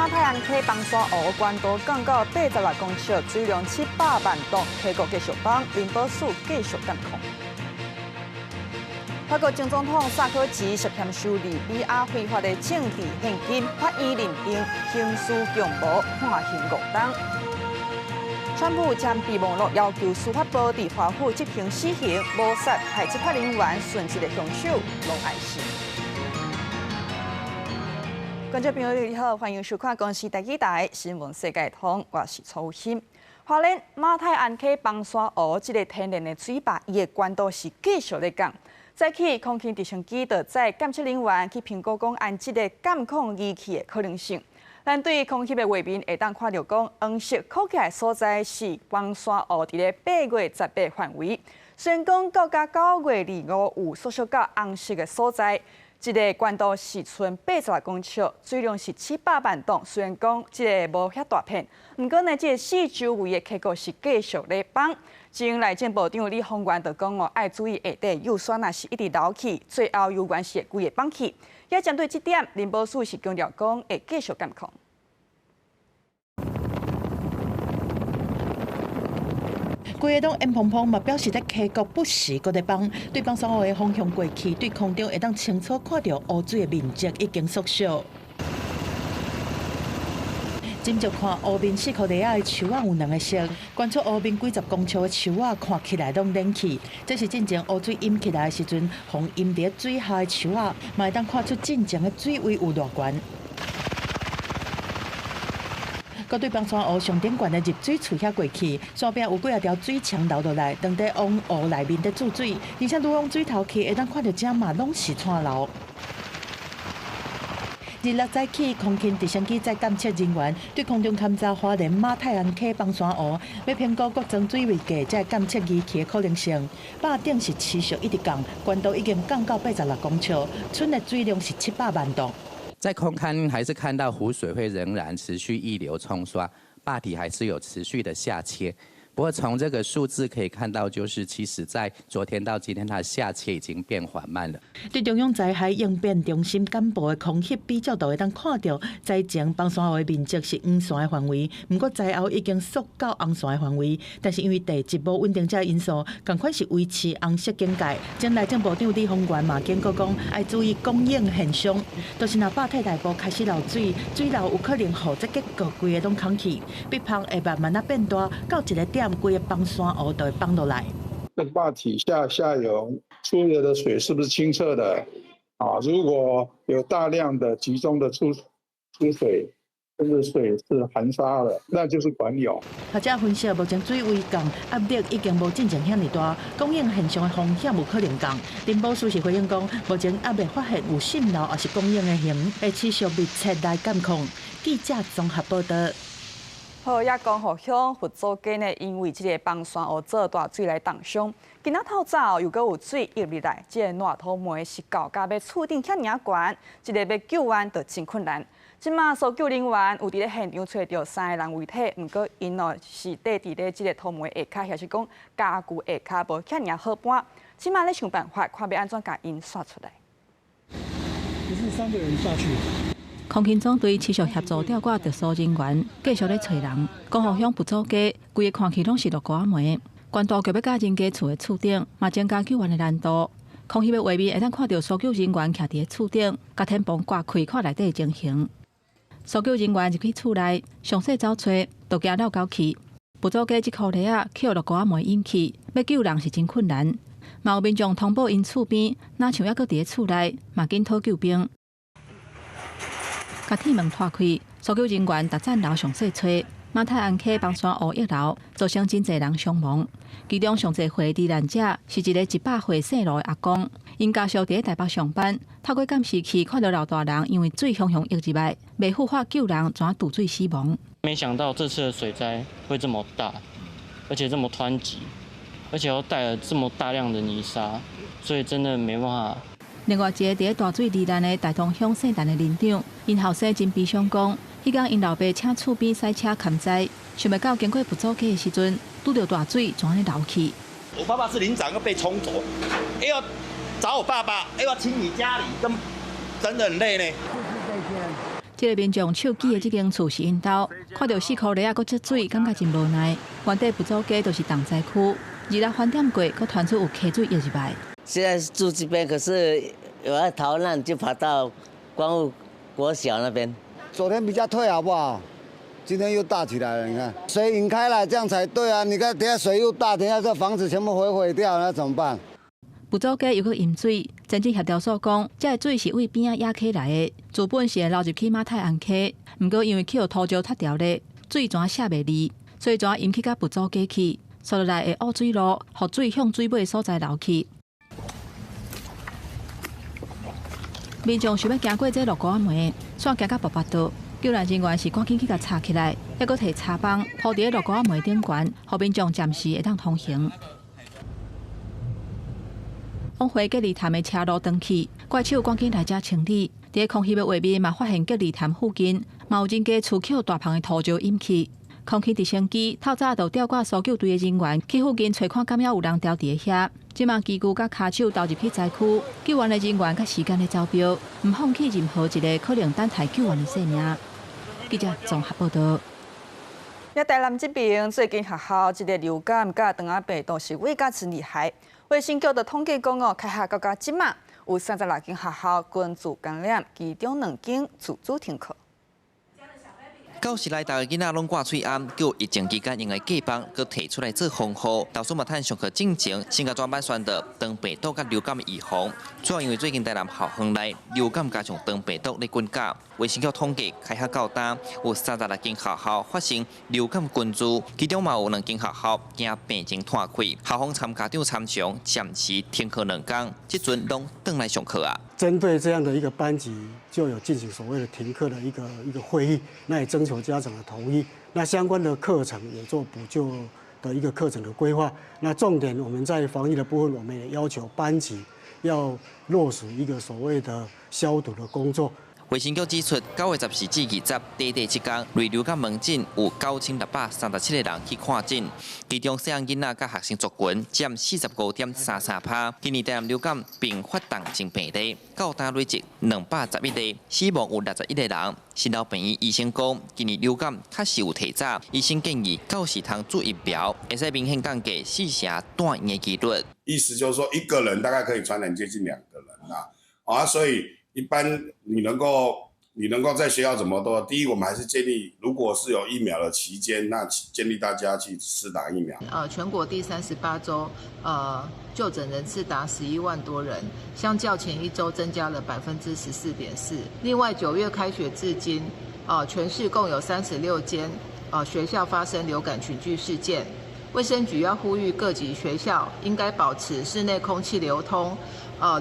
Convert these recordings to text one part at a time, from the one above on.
馬太鞍溪崩山湖懸度降到86公尺，水量700萬噸，溪谷繼續崩，林保署繼續監控。法國前總統薩科齊涉嫌收利比亞非法的政治獻金，法院認定刑事共謀，判刑5冬。川普簽備忘錄要求司法部佇華府執行死刑，謀殺害執法人員殉職的兇手攏愛死。觀眾朋友你好，歡迎收看公視第一台新聞世界通，我是楚欣。花蓮馬太鞍溪崩山湖這个天然的水壩，伊的懸度是繼續咧降。早起空勤直升機就載監測人員去評估講按這个監控儀器的可能性。咱對空翕的畫面會當看著講，黃色箍起來所在是崩山湖佇咧8月18範圍。雖然講到甲9月25有縮小到紅色的所在。這个懸度是賰86公尺，水量是700萬噸。雖然講這个無遐大片，毋過呢，這个四周圍的溪谷是繼續咧崩。前內政部長李鴻源就講哦，愛注意下底幼山若是一直流去，最後猶原是會規个崩去。也針對這點，林保署是強調講會繼續監控。規个攏煙蓬蓬，嘛表示咧溪谷不時閣咧崩，對崩山湖的方向過去，對空中會當清楚看著湖水的面積已經縮小。斟酌看湖面四箍犁仔的樹仔有兩个色，懸出湖面幾十公尺的樹仔看起來攏冷去。這是進前湖水淹起來的時陣，予淹佇水下的樹仔，嘛會當看出進前的水位有偌懸。閣對崩山湖上頂懸的入水處遐過去，山壁有幾仔條水牆流落來，當佇往湖內面佇注水，而且愈往水頭去，會當看著遮嘛攏是湠流。日落早起，空勤直升機載監測人員對空中勘查花蓮馬太鞍溪崩山湖，欲評估各層水位計這監測儀器的可能性。壩頂是持續一直降，懸度已經降到86公尺，賰的水量是700萬噸。在空勘還是看到湖水會仍然持續溢流沖刷，壩體還是有持續的下切。不過從這個數字可以看到，就是其實在昨天到今天，它的下切已經變緩慢了。對中央災害應變中心簡報的空翕比較圖會當看著，災前崩山湖的面積是黃線的範圍，毋過災後已經縮到紅線的範圍。但是因為地質無穩定這因素，仝款是維持紅色警戒。前內政部長李鴻源嘛警告講，愛注意供應現象，就是若壩體內部開始漏水，水流有可能予這結構規个攏空去，壁縫會慢慢仔變大，到一个點，規个崩山湖就會崩落來。那壩體下下游出來的水是不是清澈的？啊，如果有大量的集中的出水，這個水是含沙的，那就是管湧。學者分析，目前水位降，壓力已經無進前遐爾大，供應現象的風險有可能降。林保署是回應講，目前還未發現有滲漏，抑是供應的險，會持續密切來監控。記者綜合報道。好，也光復鄉佛祖街呢，因為這个崩山湖做大水來凍傷，今仔透早又閣有水溢入來，這个爛土糜是厚甲欲厝頂遐爾仔懸，這个欲救援就真困難。這馬搜救人員有佇咧現場揣著三个人遺體，毋過𪜶哦是綴佇咧這个土糜下跤，抑是講家具下跤無遐爾好搬。這馬咧想辦法，看欲按怎共𪜶索出來。這是三個人下去。空勤總隊持續協助吊掛特搜人員，繼續咧揣人。光復鄉佛祖街，規个看起攏是落膏仔糜，懸度強欲佮人家厝的厝頂，嘛增加救援的難度。空翕的畫面會當看著搜救人員徛佇咧厝頂，共天棚掛開看內底的情形。搜救人員入去厝內，詳細走揣，都驚落狗去。佛祖街這箍犁仔去予落膏仔糜淹去，欲救人是真困難。嘛有民眾通報𪜶厝邊，若像猶閣佇咧厝內，嘛緊討救兵。共鐵門拖開，搜救人員逐層樓詳細揣。馬太鞍溪崩山湖溢流，造成真濟人傷亡。其中上濟歲罹難者是一个100歲姓盧的阿公，𪜶家屬佇咧台北上班，透過監視器看著老大人因為水洶洶溢入來，袂赴法救人，怎墜水死亡。沒想到這次的水災會這麼大，而且這麼湍急，而且又帶了這麼大量的泥沙，所以真的沒辦法。另外一个佇咧大水罹難的大同鄉姓陳的林長，𪜶後生真悲傷講，彼工𪜶老爸請厝邊賽車扛災，想袂到經過佛祖街的時陣，拄著大水怎按呢流去。我爸爸是林長，又被沖走，又要找我爸爸，又要清理家裡，真真的很累呢。這這个民眾手指的這間厝是𪜶兜，看著四箍犁仔閣積水，感覺真無奈。原底埔祖街就是重災區，二六翻點過，閣傳出有溪水溢入來。現在住這邊，可是有要逃難就跑到光復國小那邊。昨天比較退，好不好？今天又大起來了，你看水引開來，這樣才對啊！你看，等下水又大，等下這房子全部毀毀掉，那怎麼辦？埔祖街又閣淹水，前鎮協調所講，這个水是對邊仔野溪來的，自本是會流入去馬太鞍溪，毋過因為去予土石塞牢咧，水泉卸袂離，所以才淹去到埔祖街去，紲落來會挖水路，予水向水尾所在流去。民眾想欲行過這落雨仔暝，煞行到跋跋倒，救援人員是趕緊去共拆起來，猶閣提柴枋鋪佇咧落雨仔暝頂懸，予民眾暫時會當通行。往回隔離潭的車路斷去，怪手趕緊來遮清理。佇咧空襲的畫面嘛，發現隔離潭附近嘛有人家厝予大棚的土石淹去。空氣直升機透早就調掛搜救隊的人員去附近揣看，敢猶有人牢佇咧遐。這馬機具佮跤手投入去災區，救援的人員佮時間咧走標，毋放棄任何一个可能等待救援的生命。記者綜合報道。遐台南這邊最近學校這个流感佮腸仔病毒是威甲真厲害。衛生局的統計講哦，開學到到這馬有36間學校群聚感染，其中兩間自主停課。教室內，逐个囡仔攏掛喙罨，叫疫情期間用的隔板閣提出來做防護。老師嘛趁上課進前，先共專班宣導腸病毒佮流感的預防。主要因為最近台南校園內流感加上腸病毒咧滾價，衛生局統計開學到今有36間學校發生流感群聚，其中嘛有兩間學校驚病情拖開，校方參家長參詳，暫時停課兩工，這陣攏轉來上課啊。針對這樣的一個班級，就有進行所謂的停課的一個會議，那也徵求家長的同意。那相關的課程也做補救的一個課程的規劃。那重點我們在防疫的部分，我們也要求班級要落實一個所謂的消毒的工作。衛生局指出，9月14至20，短短七工，類流感門診有9637個人去看診，其中細漢囡仔佮學生族群佔45.33%。今年台南流感併發重症病例，到今累計211例，死亡有61個人。新老病院醫生講，今年流感確實有提早，醫生建議到時通注疫苗，會使明顯降低四成住院的幾率。意思就是說，一個人大概可以傳染接近兩個人啦，啊，所以。一般你能夠在學校怎麼做？第一，我們還是建議，如果是有疫苗的期間，那建議大家去施打疫苗。全國第38週，就診人次達11萬多人，相較前一週增加了14.4%。另外，9月開學至今，全市共有36間學校發生流感群聚事件。衛生局要呼籲各級學校應該保持室內空氣流通。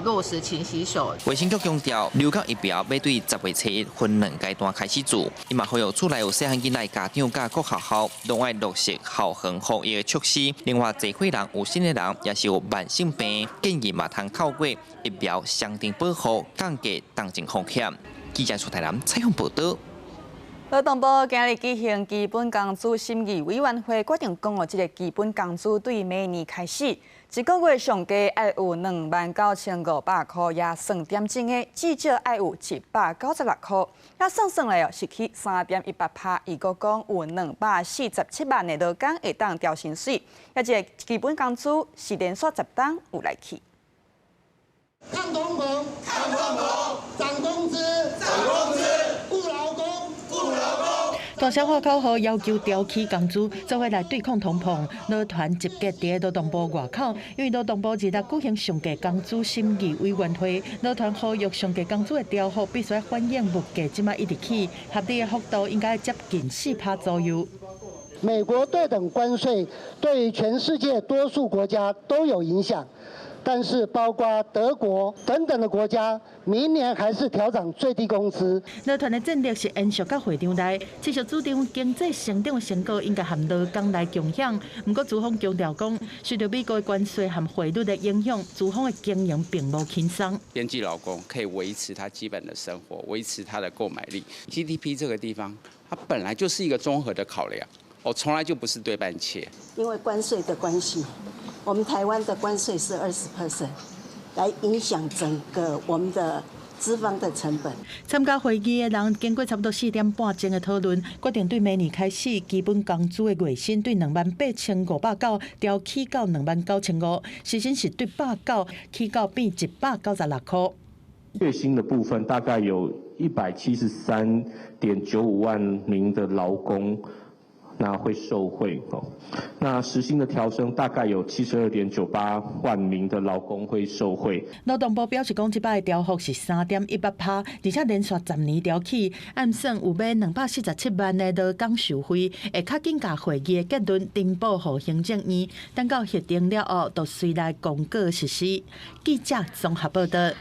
落實勤洗手。衛生局強調，流感疫苗欲對10月初一分兩階段開始注。伊嘛呼籲厝內有細漢囡仔家長佮各學校，攏愛落實校園防疫的措施。另外，濟歲人有身的人也是有慢性病，建議嘛通透過疫苗雙重保護，降低重症風險。記者出台南採訪報道。勞動部今日舉行基本工資審議委員會，決定講哦，這个基本工資對明年開始，一個月上低愛有29,500箍，也算點鐘的至少愛有196箍，也算算來哦，是起3.18%。伊閣講有247萬的勞工會當調薪水，抑這个基本工資是連續10冬有來起。抗通膨，抗通膨，漲工資，漲工資，顧勞工，顧勞工。大聲喊口號，要求調起工資，做伙來對抗通膨。勞團集結佇勞動部外口，因為勞動部二六舉行上低工資審議委員會，勞團呼籲上低工資的調幅必須反映物價這馬一直起，合理的幅度應該接近4%左右。美國對等關稅對於全世界多數國家都有影響。但是，包括德國等等的國家，明年還是調漲最低工資。勞團的戰略是延續到會場內，持續主張經濟成長的成果應該和勞工來共享。毋過，資方強調講，受著美國的關稅和匯率的影響，資方的經營並無輕鬆。邊際勞工可以維持他基本的生活，維持他的購買力。GDP 這個地方，它本來就是一個綜合的考量，我從來就不是對半切。因為關稅的關係。我們台灣的關稅是20%，來影響整個我們的資方的成本。參加會議的人經過差不多4點半鐘的討論，決定對明年開始基本工資的月薪對28,590調起到29,500，時薪是對190起到變196塊。月薪的部分大概有173.95萬名的勞工，那會受惠哦。那時薪的調升大概有72.98萬名的勞工會受惠。勞動部表示講，這擺的調幅是3.18%，而且連續10年調起，按算有欲247萬的勞工受惠，會較緊共會議的結論呈報予行政院，等到核定了後，就隨來公告實施。記者綜合報道。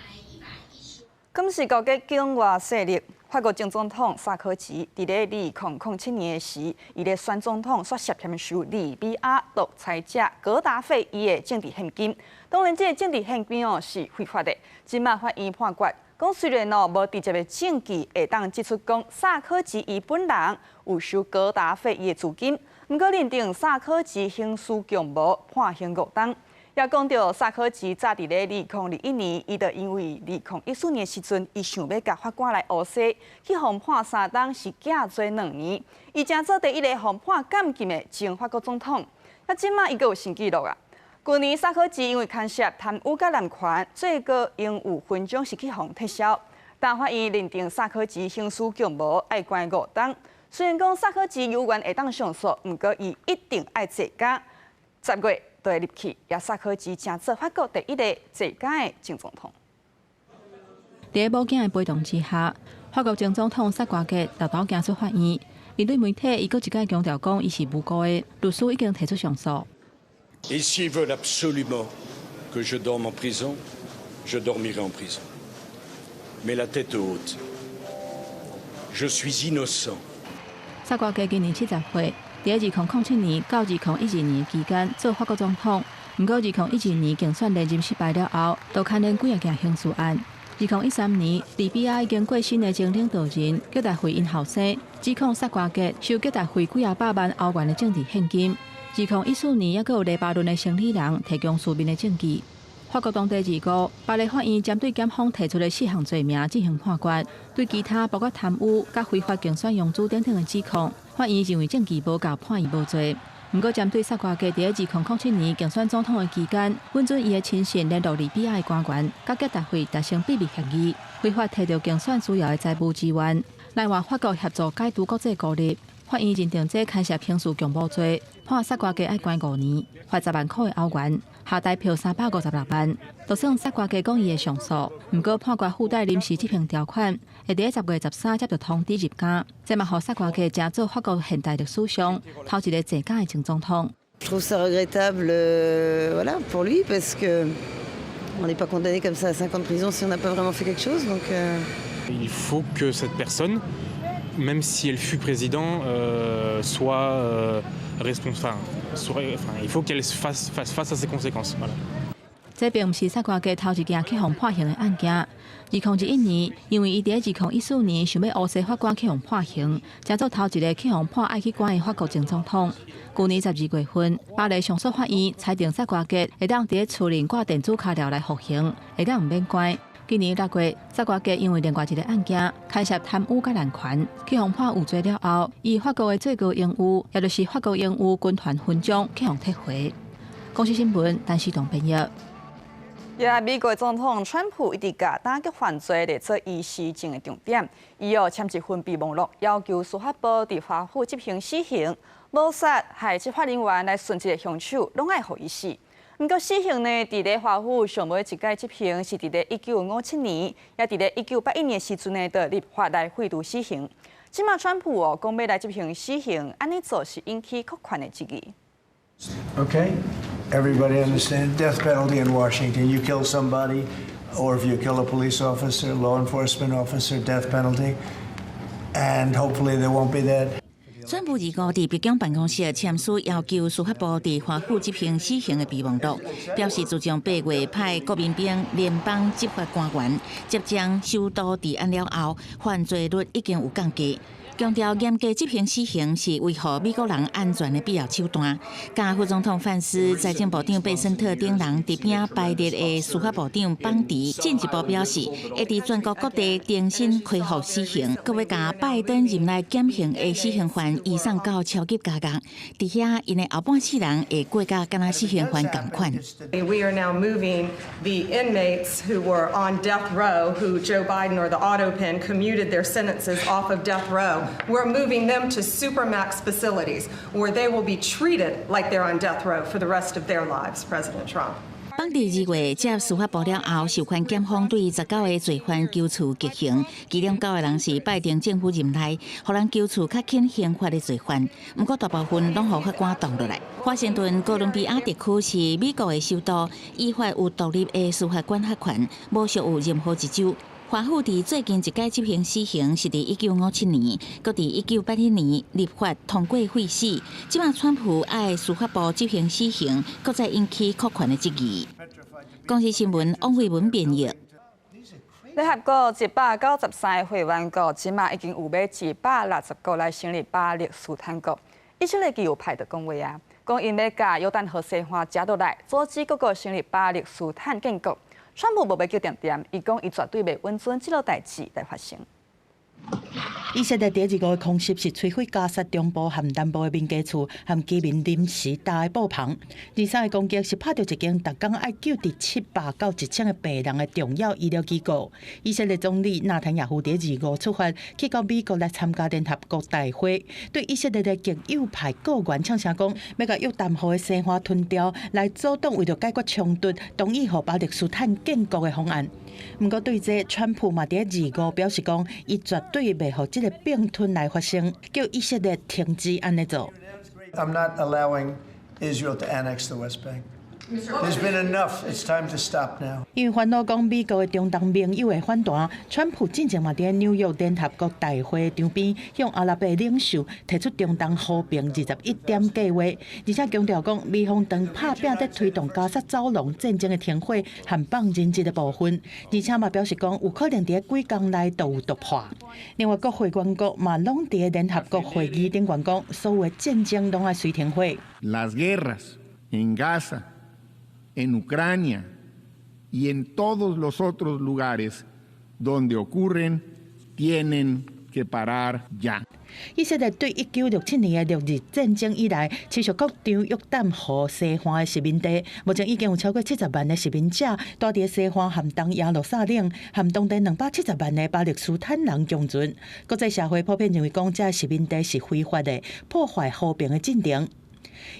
敢是勾結境外勢力。法國前總統薩科齊佇咧2007年的時，伊咧選總統煞涉嫌收利比亞獨裁者格達費伊的政治獻金。當然，這个政治獻金哦是非法的。這馬法院判決，講雖然哦無直接的證據會當指出講薩科齊伊本人有收格達費伊的資金，毋過認定薩科齊刑事共謀，判刑5冬。也講著薩科齊早佇咧2021年，伊就因為2014年時陣，伊想欲共法官來烏西，去予判3冬是假做2年，伊成做第一個予判監禁的前法國總統。啊，這馬伊閣有新紀錄啊！舊年薩科齊因為牽涉貪污佮濫權，最高榮譽勳章是去予撤銷，但法院認定薩科齊刑事共謀愛關5冬。雖然講薩科齊有權會當上訴，毋過伊一定愛坐監。10月就會入去，也薩科齊成做法國第一个坐監的前總統。佇某囝的陪同之下，法國前總統薩瓜格沓沓行出法院，面對媒體，伊閣一擺強調講，伊是無辜的，律師已經提出上訴。 Et s'ils veulent absolument que je dorme en prison, je dormirai en prison. Mais la tête haute. Je suis innocent. 薩瓜格今年70歲，佇2007年到2012年期間做法國總統。毋過2012年競選連任失敗了後，就牽連幾仔件刑事案。2013年，利比亞已經過身的前領導人格達費𪜶後生，指控薩瓜格收格達費幾仔百萬歐元的政治獻金。2014年，猶閣有黎巴嫩的生理人提供書面的證據。法國當地25，巴黎法院針對檢方提出的四項罪名進行判決，對其他包括貪污、佮非法競選融資等等的指控，法院認為證據無夠，判伊無罪。毋過，針對薩瓜格佇2007年競選總統的期間，允准伊的親信聯絡利比亞的官員，佮格達費達成秘密協議，非法提著競選需要的財務資源，來換法國協助解除國際孤立。法院認定這牽涉刑事共謀罪，判薩瓜格愛關5年，罰10萬箍的歐元，下台票356萬。就算薩瓜格講伊會上訴，毋過判決附帶臨時執行條款，會佇10月13接著通知入監，這嘛予薩瓜格成做法國現代歷史上頭一个坐監的前總統。 Je trouve ça regrettable, voilà, pour lui, parce que on n'est pas condamné comme ça à 5 ans de prison si on n'a pas vraiment fait quelque chose. Donc, Il faut que cette personne, même si elle fut président, soit responsable. Enfin, il faut qu'elle fasse face à ses conséquences. Voilà. 這並毋是薩瓜格頭一件去予判刑的案件。2021年，因為伊佇2014年想欲烏西法官去予判刑，成做頭一个去予判愛去關的法國前總統。舊年12月份，巴黎上訴法院裁定薩瓜格會當佇厝內掛電子跤鐐來服刑，會當毋免關。今年6月，薩瓜格因為另外一个案件牽涉貪污佮濫權，去予判有罪了後，伊法國的最高榮譽，也就是法國榮譽軍團勳章，去予撤回。公視新聞，陳世東編譯。也美國總統川普一直共打擊犯罪列做伊施政的重點，伊有簽一份備忘錄，要求司法部佇華府執行死刑、謀殺害執法人員來殉職的兇手，攏愛予伊死。毋過死刑呢，佇咧華府上尾一擺執行是佇咧1957年，也佇咧1981年時陣呢，就立法來廢除死刑。這馬川普哦，講欲來執行死刑，按呢做是引起擴權的質疑。 Okay, everybody understand death penalty in Washington. You kill somebody, or if you kill a police officer, law enforcement officer, death penalty, and hopefully there won't be that. 川普25佇白宮辦公室簽署要求司法部佇華府執行死刑的備忘錄，表示自從8月派國民兵聯邦執法官員執掌首都治安了後，犯罪率已經有降低。強調嚴格執行死刑是維護美國人安全的必要手段。佮副總統范斯、財政部長貝森特等人佇邊排列的司法部長邦迪進一步表示，會佇全國各地重新恢復死刑，閣欲共拜登任內減刑的死刑犯移送到超級監獄，佇遐𪜶的後半世人會過佮敢若死刑犯仝款。 We are now moving the inmates who were on death row, who Joe Biden or the auto pen commuted their sentences off of death row. We're moving them to supermax facilities where they will be treated like they're on death row for the rest of their lives, President Trump. 邦迪2月接司法部了後，授權檢方對19個罪犯求處極刑，其中九个人是拜登政府任內，予人求處較輕刑罰的罪犯。毋過大部分攏予法官擋落來。華盛頓哥倫比亞特區是美國的首都，依法有獨立的司法管轄權，無屬於任何一州。華府佇最近一擺執行死刑是佇1957年，閣佇1981年立法通過廢死。這馬川普愛司法部執行死刑，閣再引起擴權的質疑。公視新聞王慧文編譯。聯合國193個會員國，這馬已經有欲160國來成立巴勒斯坦國。以色列極右派就講話啊，講𪜶欲共約旦河西岸食落來，阻止閣閣成立巴勒斯坦建國。川普無欲叫定定，伊講伊絕對袂允准這個代誌來發生。以色列佇25的空襲是摧毀加薩中部和南部的民家厝和居民臨時搭的布棚。23个攻擊是拍著一間逐工愛救治700到1000個病人的重要醫療機構。以色列總理納坦雅胡佇25出發去到美國來參加聯合國大會，對以色列的極右派閣員嗆聲講，欲共約旦河的西岸吞掉，來阻擋為著解決衝突，同意予巴勒斯坦建國的方案。毋過對這，川普嘛佇25表示講，伊絕對袂予這個併吞來發生，叫以色列停止按呢做。 I'm not allowing Israel to annex the West Bank. There's been enough. It's time to stop now. 因為煩惱講美國的中東盟友的反彈，川普進前嘛佇紐約聯合國大會場邊向阿拉伯領袖提出中東和平21點計劃，而且強調講美方正拍拚佇推動加薩走廊戰爭的停火和放人質的部分，而且嘛表示講有可能佇幾工內就有突破。另外，各會員國嘛攏佇聯合國會議頂懸講，所有的戰爭攏愛隨停火。 Las guerras en Gaza, en Ucrania y en todos los otros lugares donde ocurren tienen que parar ya. 以色列對1967年的六日戰爭以來，持續擴張約旦河西岸的殖民地，目前已經有超過70萬的殖民者蹛佇西岸和東耶路撒冷，和當地270萬的巴勒斯坦人共存。國際社會普遍認為講，這殖民地是非法的，破壞和平的進程。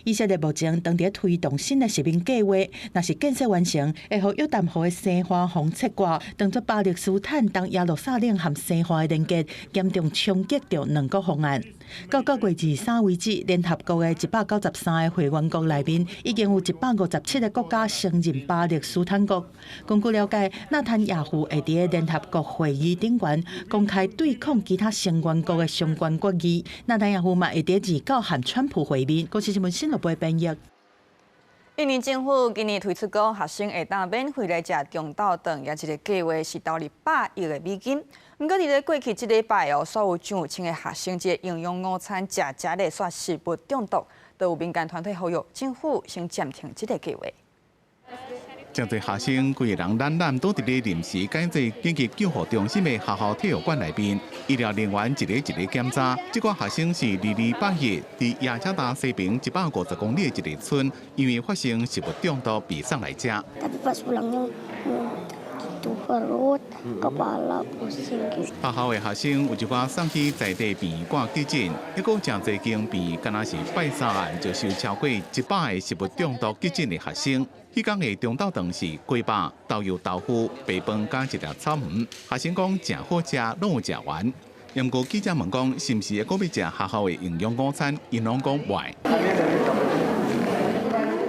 以色列目前正佇推動新的殖民計劃，若是建設完成，會予約旦河的西岸予切割，當作巴勒斯坦東耶路撒冷和西岸的連結，嚴重衝擊著兩國方案。到9月23為止，聯合國的193個會員國內面，已經有157個國家承認巴勒斯坦國。根據了解，納坦雅胡會佇聯合國會議頂懸公開對抗其他成員國的相關決議。納坦雅胡嘛會佇29和川普會面。公視新聞新聞部編譯。印尼政府今年推出講學生會當免費來食中晝頓，這一个計劃是投入100億的美金。毋過佇咧過去這禮拜哦，所有上有千个學生這個營養午餐食食咧煞食物中毒，都有民間團體呼籲政府先暫停這个計劃。真濟學生規个人懶懶倒佇咧臨時改做緊急救護中心的學校體育館內面，醫療人員一个一個檢查。這個學生是2月8日佇雅加達西邊150公里的一个村，因為發生食物中毒被送來遮。 Tapi pas pulangnya gitu perut, kepala pusing gitu. 學校的學生有一寡送去在地病院掛急診，抑閣誠濟間病院敢若是拜三暗就收超過100個食物中毒急診的學生。彼工的中晝頓是雞肉、豆油豆腐、白飯佮一粒草莓。學生講誠好食，攏有食完。毋過記者問講，是毋是會閣欲食學校的營養午餐？𪜶攏講袂。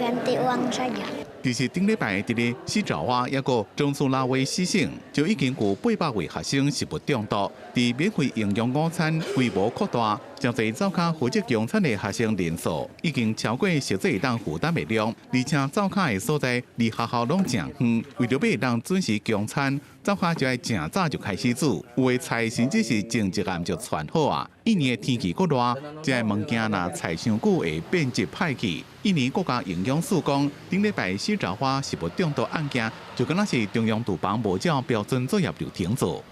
Ganti uang saja. 其實頂禮拜佇咧西爪哇抑閣中蘇拉威西省，就已經有800位學生食物中毒。佇免費營養午餐規模擴大，誠濟灶跤負責供餐的學生人數已經超過實際會當負擔的量，而且灶跤的所在離學校攏誠遠，為著欲會當準時供餐，灶跤就愛誠早就開始煮，有的菜甚至是前一暗就汆好啊。印尼的天氣閣熱，這个物件若菜傷久會變質歹去。印尼國家營養署講，頂禮拜西爪哇食物中毒案件，就敢若是中央廚房無照標準作業流程做。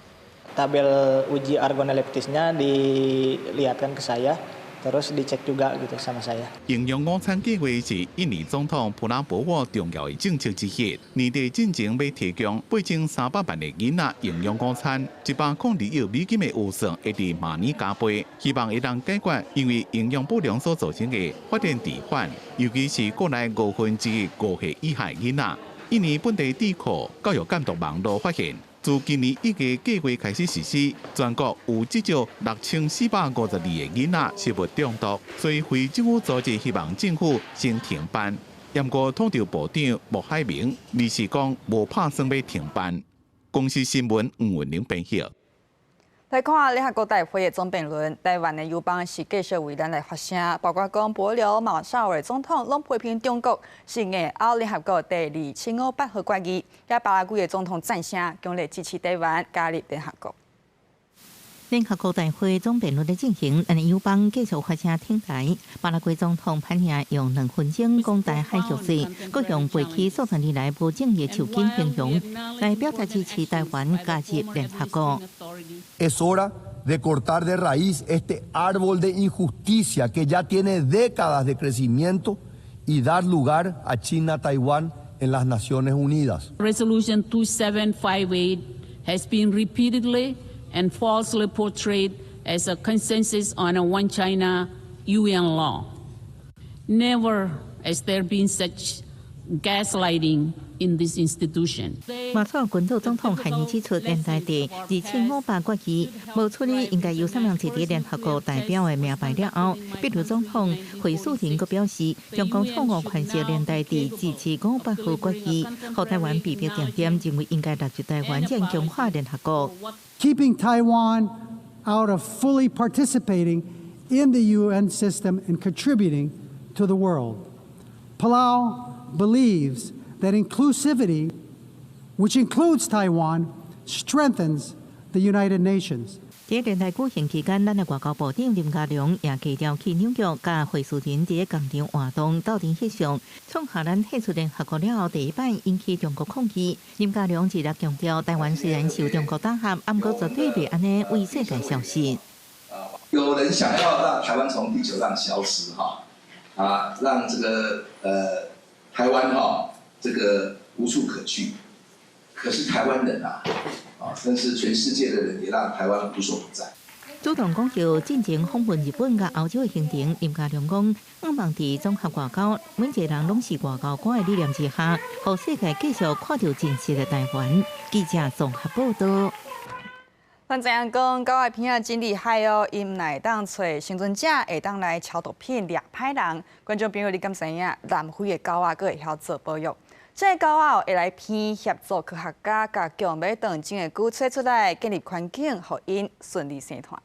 Tabel uji organoleptisnya dilihatkan ke saya, terus dicek juga gitu sama saya. 營養午餐計畫是印尼總統普拉博沃重要的政策之一。年底進前欲提供8300萬个囡仔營養午餐，102億美金的預算會佇明年加倍，希望會當解決因為營養不良所造成的發展遲緩，尤其是國內1/5歲以下囡仔。印尼本地智庫教育監督網路發現，自今年1月計畫開始實施，全國有至少6452個囡仔食物中毒，所以非政府組織希望政府先停辦。毋過統籌部長莫海明臨時講無拍算欲停辦。公視新聞吳文玲編譯。來看聯合國大會的總辯論，台灣的友邦是繼續為咱來發聲，包括講帛琉、馬紹爾總統攏批評中國是硬拗聯合國第2758號決議，也巴拉圭的總統贊聲，強烈支持台灣加入聯合國。聯合國大會總辯論咧進行，咱的友邦繼續發聲挺台。巴拉圭總統潘尼亞用2分鐘講台海局勢，閣用背起數十年來無正義樹根形容，來表達支持台灣加入聯合國。 Es hora de cortar de raíz este árbol de injusticia que ya tiene décadas de crecimiento y dar lugar a China, Taiwán en las Naciones Unidas. Resolution 2758 has been repeatedly and falsely portrayed as a consensus on a One China UN law. Never has there been such gaslighting in this institution. 馬紹爾群島總統海尼指出，聯大第2758決議無處理應該由啥人坐佇聯合國代表的名牌了後，秘魯總統惠恕仁閣表示，中共錯誤詮釋聯大第2758號決議，予台灣被迫定點，認為應該納入台灣，才強化聯合國。 Keeping Taiwan out of fully participating in the UN system and contributing to the world. Palau believes that inclusivity, which includes Taiwan, strengthens the United Nations. 佇聯大舉行期間，咱的外交部長林佳龍也低調去紐約，佮惠恕仁佇共場活動鬥陣翕相，創下咱退出聯合國了後第一擺引起中國抗議。林佳龍一直強調，台灣雖然受中國打壓，毋過絕對袂按呢為世界消失。有人想要讓台灣從地球上消失，哈，啊，讓這個台灣哈這個無處可去。可是台灣人啊，啊，甚至全世界的人也讓台灣無所不在。主動講到進前訪問日本佮歐洲的行程，林佳龍講，向望佇綜合外交，每一個人攏是外交官的理念之下，予世界繼續看著真實的台灣。記者綜合報道。咱知影講，狗仔鼻仔真厲害哦，𪜶毋會當揣生存者會當來抄毒品掠歹人。觀眾朋友，你敢知影？南非的狗仔閣會曉做保育？這个狗仔會來鼻協助科學家共強欲斷種的龜揣出來，建立環境，予𪜶順利生湠。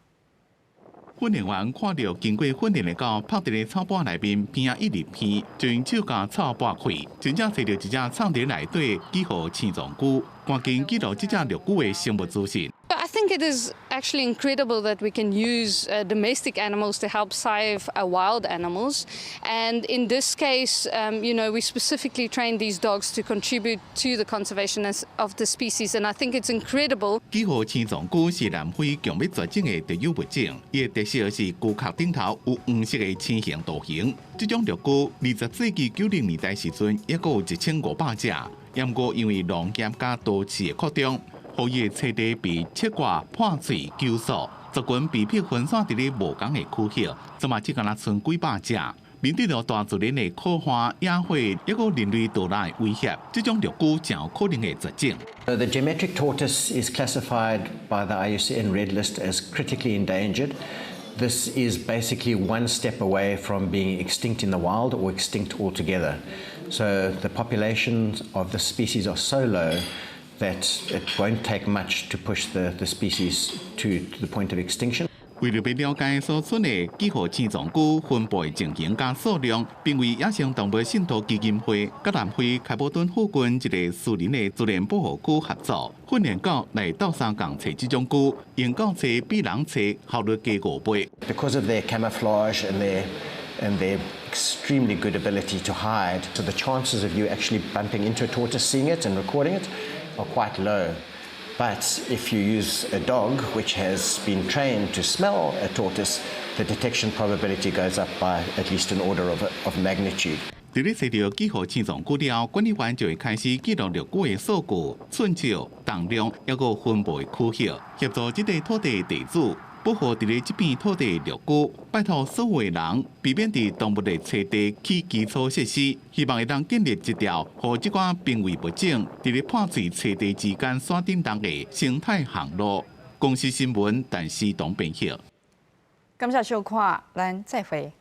訓練員看著經過訓練的狗，泊佇咧草菝內面，鼻仔一直鼻，就用手共草撥開，真正揣著一隻藏佇內底幾號青藏龜，趕緊記錄這隻綠龜的生物資訊。 I think it is actually incredible that we can use domestic animals to help save wild animals. And in this case, we specifically trained these dogs to contribute to the conservation of the species. And I think it's incredible. 幾號青藏龜是南非強欲絕種的特有物種，伊的特色是龜殼頂頭有黃色的星形圖形。這種綠龜20世紀90年代時陣，抑閣有1500隻，毋過因為農業佮都市的擴張，予伊的棲地被切割破碎糾縮，族群被迫分散佇咧無仝的區域，這馬只敢若賰幾百隻。面對著大自然的破壞、野火，抑閣人類帶來的威脅，這種綠龜誠有可能會絕種。 The geometric tortoise is classified by the IUCN Red List as critically endangered. This is basically one step away from being extinct in the wild or extinct altogether. So the populations of the species are so low that it won't take much to push the species to the point of extinction. 為著欲了解所賰的幾何青藏龜分布的情形佮數量，瀕危野生動物信託基金會佮南非開普敦附近一个私人的自然保護區合作，訓練狗來鬥相共揣這種龜，用狗揣比人揣效率低5倍。 Because of their camouflage and their extremely good ability to hide, so the chances of you actually bumping into a tortoise, seeing it and recording it, are quite low. But if you use a dog which has been trained to smell a tortoise, the detection probability goes up by at least an order of magnitude. 佇咧揣著幾號青藏龜了後，管理員就會開始記錄陸龜的數據、寸尺、重量，抑閣分布的區域，協助這塊土地的地主保護佇咧這片土地的陸龜。拜託所有的人避免佇動物的棲地起基礎設施，希望會當建立一條予這寡瀕危物種佇咧破碎棲地之間山頂人的生態航路。公視新聞，陳思東編譯。感謝收看，咱再會。